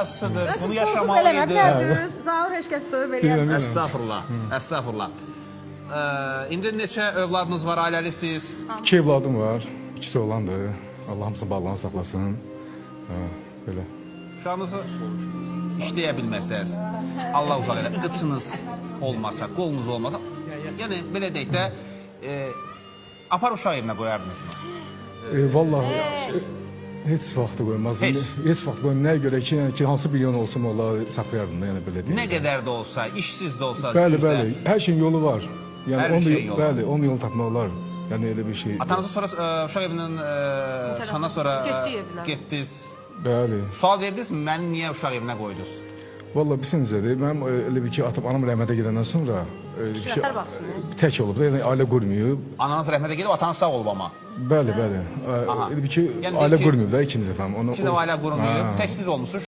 yazısıdır. Nasıl Bunu korkup yaşamalı eləmə, idi. bir dənə düz, Zaur heç kəs döyüb Bilmirəm. eləyər. Estağfurullah. Estağfurullah. İndi neçə övladınız var, ailəlisiz? İki evladım var. İkisi oğlandır. Allah hamısının bağlarını saxlasın. Hə, belə. Uşağınızı işləyə bilməsəz, Allah uzaq elə, qıçınız olmasa, qolunuz olmasa, yəni belə deyək də, apar uşaq evinə qoyardınız mı? Vallahi heç vaxt da qoymazdım. Heç. Heç vaxt qoymazdım. Nəyə görə ki, yəni ki, hansı bir yon olsam onları saxlayardım da, yəni belə deyim. Nə qədər də olsa, işsiz də olsa, Bəli, düzdə. bəli. Hər şeyin yolu var. Yəni Hər bir onun şeyin yolu var. bəli, onun yolunu tapmaq olar. Yəni elə bir şey. Atanızı sonra uşaq evindən çıxandan sonra Getdi evlər. getdiniz. Bəli. Sual verdiniz mi, məni niyə uşaq evinə qoydunuz? Vallahi bilirsən necədir? Mənim elə bir ki, atam anam rəhmətə gedəndən sonra elə bir ki, Nətər baxsın, tək olub da, yəni ailə qurmayıb. Ananız rəhmətə gedib, atanız sağ olub amma. Bəli, bəli. Aha. Elə bir ki, Yəni ailə deyir ki- qurmayıb da ikinci dəfəm. Onu İki də ailə qurmayıb, tək siz olmusunuz.